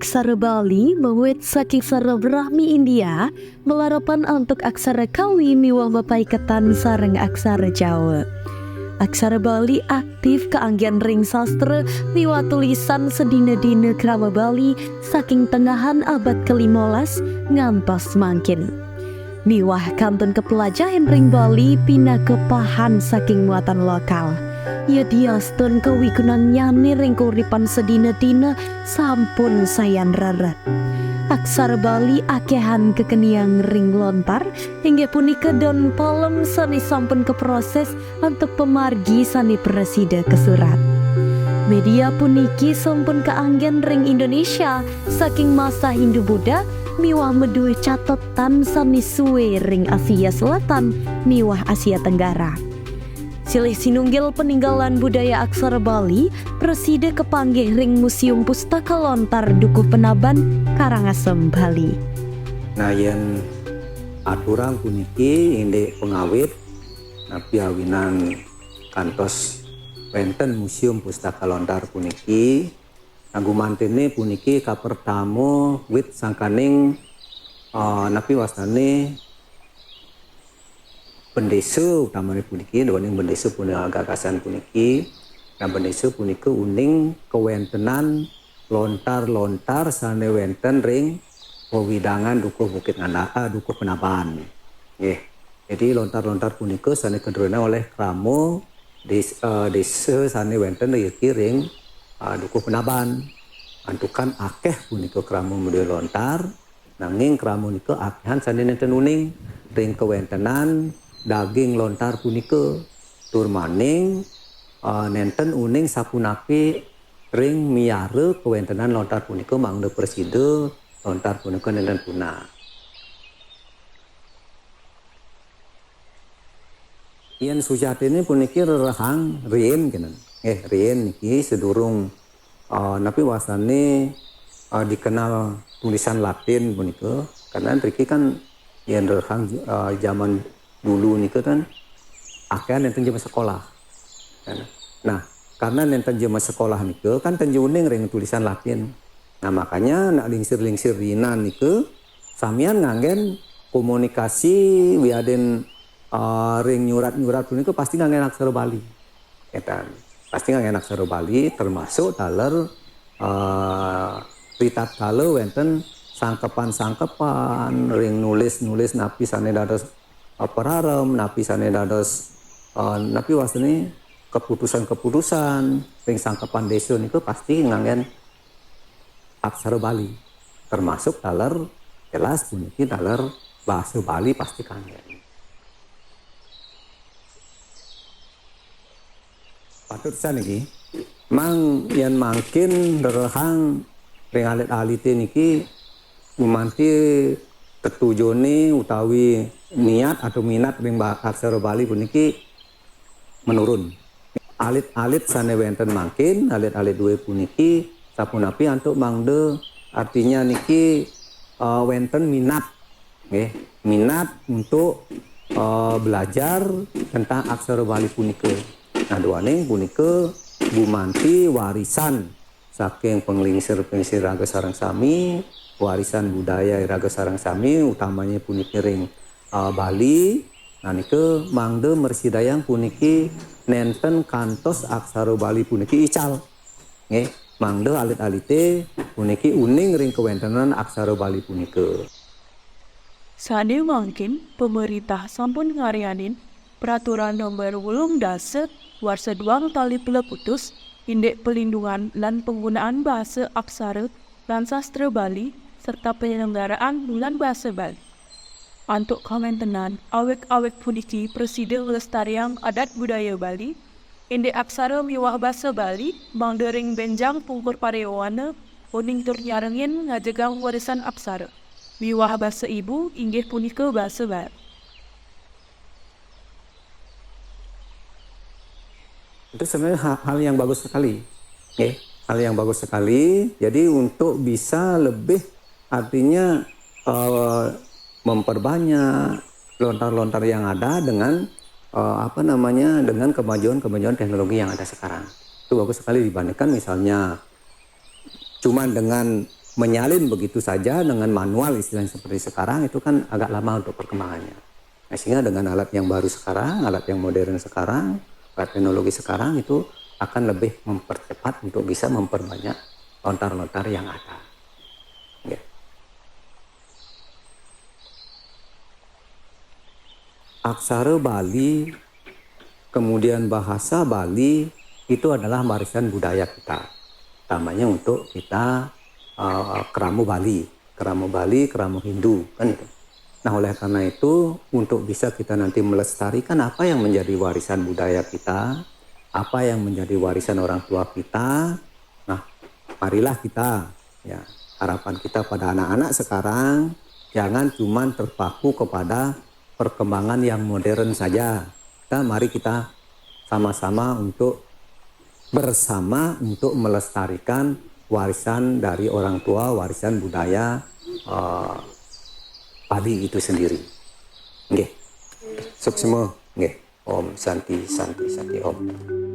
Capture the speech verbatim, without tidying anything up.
Aksara Bali mawit saking sastra Brahmi India, malarapan antuk aksara Kawi miwah mapaiketan sareng aksara Jawa. Aksara Bali aktif kaanggén ring sastra miwah tulisan sadina-dina krama Bali saking tengahan abad kelimolas ngantos mangkin. Miwah kantun kapelajahin ring Bali pinaka pahan saking muatan lokal. Yadiastun kawigunannyané ring kauripan sadina-dina sampun sayan rered. Aksara Bali akéhan kakeniang ring lontar, inggih punika daun palem sané sampun kaprosés antuk pamargi sané prasida kasurat. Média puniki sampun kaanggén ring Indonesia saking masa Hindu Buddha miwah madué catetan sané sué ring Asia Selatan miwah Asia Tenggara. Silih sinunggil paninggalan budaya aksara Bali prasida kapanggih ring Museum Pustaka Lontar Dukuh Penaban, Karangasem, Bali. Nah, yén aturang puniki indik pangawit, napi awinan kantos wénten Museum Pustaka Lontar puniki, nah, gumantiné puniki kapertama wit sangkaning, eh, napi wastané bendésa utamané puniki, duaning bendésa punika gagasan puniki, nah, bendésa punika uning kawéntenan lontar-lontar sané wénten ring wewidangan Dukuh Bukit Nganda-, ah, Dukuh Penaban. Nggih. Jadi lontar-lontar punika sané kadruénang olih krama dés-, eh, désa sané wénten iriki ring, eh, Dukuh Penaban. Antukan akéh punika krama madué lontar, nanging krama nika akéhan sané nénten uning ring kawéntenan daging lontar punika. Tur malih, eh, nénten uning sapunapi ring miara kawéntenan lontar punika mangda prasida lontar punika nénten punah. Yén sujatiné puniki rerehang riin kénten. Nggih, riin niki sadurung, eh, napi wastané, eh, dikenal tulisan Latin punika. Karena riki kan yén rerehang, eh, jaman dulu nika kan akéhan nénten jema sekolah. Nah, karena nénten jema sekolah nika kan ten ja uning ring tulisan Latin. Nah, makanya nak lingsir-lingsir riinan nika samian nganggén komunikasi wiadin, eh, ring nyurat-nyurat punika pasti nganggén aksara Bali. Kénten. Pasti nganggén aksara Bali, termasuk taler, eh, ritatkala wénten sangkepan-sangkepan ring nulis-nulis napi sané dados, eh, pararem, napi sané dados, eh, napi wastané keputusan-keputusan ring sangkepan désa nika pasti nganggén aksara Bali, termasuk taler jelas puniki taler basa Bali pasti kanggén. Patut saniki, mang yén mangkin rerehang ring alit-alité niki gumanti tetujoné utawi niat atau minat ring ba-, aksara Bali puniki menurun. Alit-alit sané wénten mangkin, alit-alit dué puniki, sapunapi antuk mangda artinya niki, eh, wénten minat, nggih, minat untuk, eh, belajar tentang aksara Bali punika. Nah, duaning punika gumanti warisan saking panglingsir-panglingsir iraga sareng sami, warisan budaya iraga sareng sami, utamanya puniki ring, ah, Bali. Nah, nika mangda mrasidayang puniki nénten kantos aksara Bali puniki ical. Nggih, mangda alit-alité puniki uning ring kawéntenan aksara Bali punika. Sané mangkin, pamaréntah sampun ngaryanin Peraturan Nomor wolung dasa warsa duang tali peleputus, indik pelindungan lan penggunaan bahasa aksara lan sastra Bali, serta penyelenggaraan Bulan Bahasa Bali. Antuk kawéntenan awig-awig puniki prasida nglestariang adat budaya Bali, indik aksara miwah basa Bali, mangda ring bénjang pungkur pariwana, uning tur nyarengin ngajegang warisan aksara miwah basa ibu, inggih punika basa Bali. Itu sebenarnya ha-, hal yang bagus sekali. Nggih, hal yang bagus sekali. Jadi untuk bisa lebih, artinya, eh, memperbanyak lontar-lontar yang ada dengan, eh, apa namanya, dengan kemajuan-kemajuan teknologi yang ada sekarang. Itu bagus sekali dibandingkan misalnya cuman dengan menyalin begitu saja dengan manual, istilahnya seperti sekarang, itu kan agak lama untuk perkembangannya. Nah, sehingga dengan alat yang baru sekarang, alat yang modern sekarang, alat teknologi sekarang itu akan lebih mempercepat untuk bisa memperbanyak lontar-lontar yang ada. Ya. Aksara Bali, kemudian bahasa Bali itu adalah warisan budaya kita, utamanya untuk kita uh, kerama Bali, kerama Bali, kerama Hindu, kan itu. Nah, oleh karena itu, untuk bisa kita nanti melestarikan apa yang menjadi warisan budaya kita, apa yang menjadi warisan orang tua kita, nah, marilah kita, ya, harapan kita pada anak-anak sekarang, jangan cuman terpaku kepada perkembangan yang modern saja. Kita, mari kita sama-sama untuk bersama untuk melestarikan warisan dari orang tua, warisan budaya uh, Bali itu sendiri. Nggih. Suksma. Nggih. Om Santi, Santi, Santi, Om.